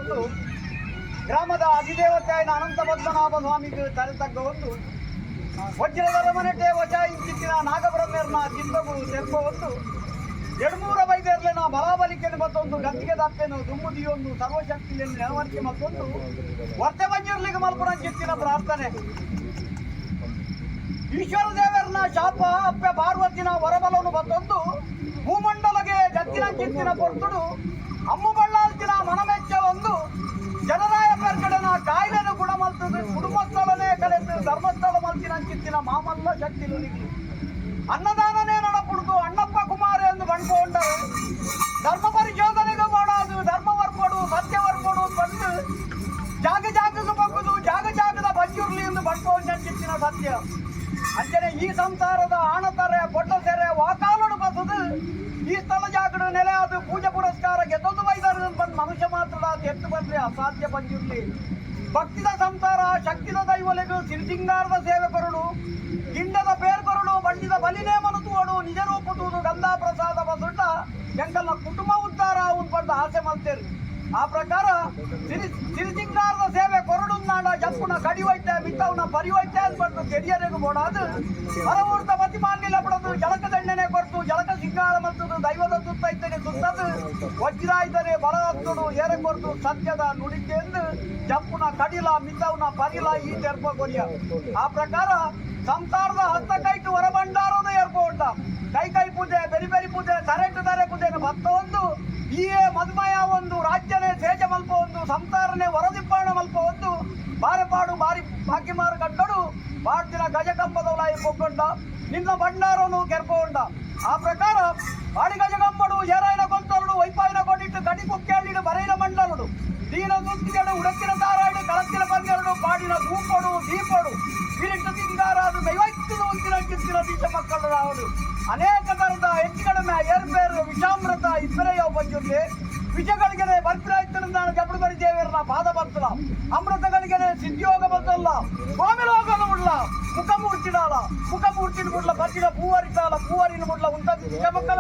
ಮಲ್ತೊಂದು ಗ್ರಾಮದ ಅಧಿದೇವತೆ ಆಯಿನ ಅನಂತ ಪದ್ಮನಾಭ ಸ್ವಾಮಿಗೆ ತಲೆ ತಗ್ಗ ಒಂದು ವಜ್ರದ ಮನೆಟೆ ವಶ ಇಂಚಿತ್ತಿನ ನಾಗಬ್ರಹ್ಮರ್ನ ಚಿಂತಗು ತೆರ್ಪ ಒಂದು ಎಡ್ಮೂರ ಬೈದೇರ್ಲೆನ ಬಲಾಬಲಿಕೆನು ಮತ್ತೊಂದು ಗದ್ದಿಗೆ ದಪ್ಪೆನು ದುಮ್ಮುದಿಯೊಂದು ಸರ್ವಶಕ್ತಿಯನ್ನು ನೆರವರಿಕೆ ಮತ್ತೊಂದು ವರ್ತೆ ಬಂಜಿರ್ಲಿಗೆ ಮಲ್ಪುನಂಚಿತ್ತಿನ ಪ್ರಾರ್ಥನೆ. ಈಶ್ವರ ದೇವರನ ಶಾಪ ಅಪ್ಪೆ ಪಾರ್ವತಿನ ವರಬಲನು ಮತ್ತೊಂದು ಭೂಮಂಡಲಗೆ ಜತ್ತಿನ ಕಿತ್ತಿನ ಪೊರ್ತುಡು ಅಮ್ಮು ಬಳ್ಳಾಲ್ತಿನ ಮನಮೆಚ್ಚ ಒಂದು ಜನರಾಯ ಪೆರ್ಗಡನ ಕಾಯಿಲೆನು ಗುಣಮಲ್ತದು ಕುಟುಂಬಸ್ಥಳನೇ ಕಲೆತು ಧರ್ಮಸ್ಥಳ ಮಲ್ತಿನ ಚಿತ್ತಿನ ಮಾಮಲ್ಲ ಶಕ್ತಿಲು ನಿಗ್ಲು ಅನ್ನದಾನನೇ ನಡಪುಡ್ದು ಅಣ್ಣಪ್ಪ ಕುಮಾರ ಎಂದು ಬಣ್ಕೊಂಡರು. ಧರ್ಮ ಪರಿಶೋಧನೆಗೆ ಮಾಡಾದು ಧರ್ಮ ವರ್ಪಡು ಸತ್ಯ ವರ್ಪಡು ಬಂದು ಜಾಗ ಜಾಗಕ್ಕೆ ಬಗ್ಗುದು ಜಾಗ ಜಾಗದ ಬಂಜುರ್ಲಿ ಎಂದು ಬಣ್ಕೊಂಡ ಚಿತ್ತಿನ ಸತ್ಯ. ಅಂಚನೆ ಈ ಸಂಸಾರದ ಆಣತರೆ ಪೊಟ್ಟ ಸೆರೆ ವಾಕಾಲುಡು ಬಸದು ಈ ಸ್ಥಳ ಜಾಗಡು ನೆಲೆ ಅದು ಪೂಜೆ ಪುರಸ್ಕಾರ ಗೆದ್ದೊಂದು ಬೈದರು ಬಂದು ಮನುಷ್ಯ ಮಾತ್ರ ತೆತ್ತು ಬಂದ್ರೆ ಅಸಾಧ್ಯ ಬಂಜುರ್ಲಿ. ಭಕ್ತಿದ ಸಂಸಾರ ಶಕ್ತಿದ ದೈವಲೆಗು ಸಿರಿಸಿಂಗಾರದ ಸೇವೆ ಕೊರಡು, ಗಿಂಡದ ಪೇರ್ ಕೊರಡು, ಬಂಡಿದ ಬಲಿನೇ ಮನುತುವಡು, ನಿಜ ರೂಪ ತೂದು ಗಂಧಾ ಪ್ರಸಾದ ಬಸುಟ ಎಂಕಲ್ನ ಕುಟುಂಬ ಉದ್ಧಾರ ಉಂಪಂದು ಆಸೆ ಮಲ್ತೇರು. ಆ ಪ್ರಕಾರ ಸಿರಿ ಸಿರಿಸಿಂಗಾರದ ಸೇವೆ ಕೊರಡು ನಾಡ ಜಪ್ಪುನ ಕಡಿವೈತೆ ಮಿತ್ತವನ ಪರಿವೈತೆ ಅನ್ಬಾರ್ದು ಕೆರಿಯರೆಗು ಬೋಡಾದು ಹೊರವೂರ್ತ ಮತಿಮಾನ್ನಿಲ್ಲ ಬಿಡದು ಜಳಕ ದಂಡನೆ ಕೊರತು ಜಳಕ ಸಿಂಗಾರ ಮಲ್ತದು ದೈವದ ಸುತ್ತೈತನೆ ಸುತ್ತದು ವಜ್ರಾಯ್ತನೆ ಬಲಹತ್ತುಡು ಏರೆ ಕೊರತು ಸತ್ಯದ ನುಡಿಕೆಂದು ಜಪ್ಪುನ ಕಡಿಲ ಮಿತ್ತವನ ಪರಿಲ ಈ ತೆರ್ಪ ಕೊರಿಯ. ಆ ಪ್ರಕಾರ ಸಂಸಾರದ ಹಸ್ತ ಕೈಟು ಹೊರಭಂಡಾರದ ಏರ್ಪೋಂಡ ಕೈ ಕೈ ಪೂಜೆ ಬೆರಿ ಬೆರಿ ಪೂಜೆ ತರೆಟು ತಾರೆ ಪೂಜೆ ಭಕ್ತ ಒಂದು ಈಯೇ ಮದುಮಯ ಒಂದು ರಾಜ್ಯನೇ ಸೇಜ ಮಲ್ಪ ಒಂದು ಸಂಸಾರನೇ ವರದಿಪ್ಪಾಣ ಮಲ್ಪ ಒಂದು ಬಾರೆಪಾಡು ಬಾರಿ ಬಾಕಿಮಾರು ಕಟ್ಟಡು ಬಾಡ್ದಿನ ಗಜಕಂಬದವಲಾಯಿ ಪೊಕ್ಕೊಂಡ ನಿನ್ನ ಭಂಡಾರನು ಕೆರ್ಪೊಂಡ. ಆ ಪ್ರಕಾರ ಬಾಡಿ ಗಜಕಂಬಡು ಏರಾಯಿನ ಕೊಂತರುಡು ವೈಪಾಯಿನ ಕೊಡಿಟ್ಟು ಕಡಿ ಕುಕ್ಕೇಳಿಡು ಬರೈನ ಮಂಡಲುಡು ದೀನ ಸುತ್ತಿಗೆಡು ಉಡಕ್ಕಿನ ತಾರಾಯ್ಡು ಕಳಕ್ಕಿನ ಪಂಜರುಡು ಪಾಡಿನ ಧೂಪಡು ದೀಪಡು ವಿರಿಟ್ಟು ಸಿಂಗಾರಾದು ದೈವೈತ್ಯದ ಉಂತಿನ ಕಿತ್ತಿನ ದೀಶ ಮಕ್ಕಳು ರಾವಡು. ಅನೇಕ ತರದ ಹೆಚ್ಚು ಕಡಿಮೆ ಏರ್ಪೇರು ವಿಷಾಮೃತ ಇಬ್ಬರೆಯ ಬಂಜುರ್ಲಿ ವಿಷಗಳಿಗೆನೆ ಬರ್ಪಿರಾಯ್ತನ ಜಬಡು ಬರಿ ದೇವರನ್ನ ಪಾದ ಬರ್ತಲ ಅಮೃತಗಳಿಗೆನೆ ಸಿದ್ಧಿಯೋಗ ಬರ್ತಲ್ಲ ಸ್ವಾಮಿಲೋಗದ ಉಳ್ಳ ಮುಖಮೂರ್ತಿಡಾಲ ಮುಖಮೂರ್ತಿನ ಮುಡ್ಲ ಬರ್ತಿನ ಪೂವರಿತಾಲ ಪೂವರಿನ ಮುಡ್ಲ ಉಂಟದ ದಿಶ ಮಕ್ಕಳ.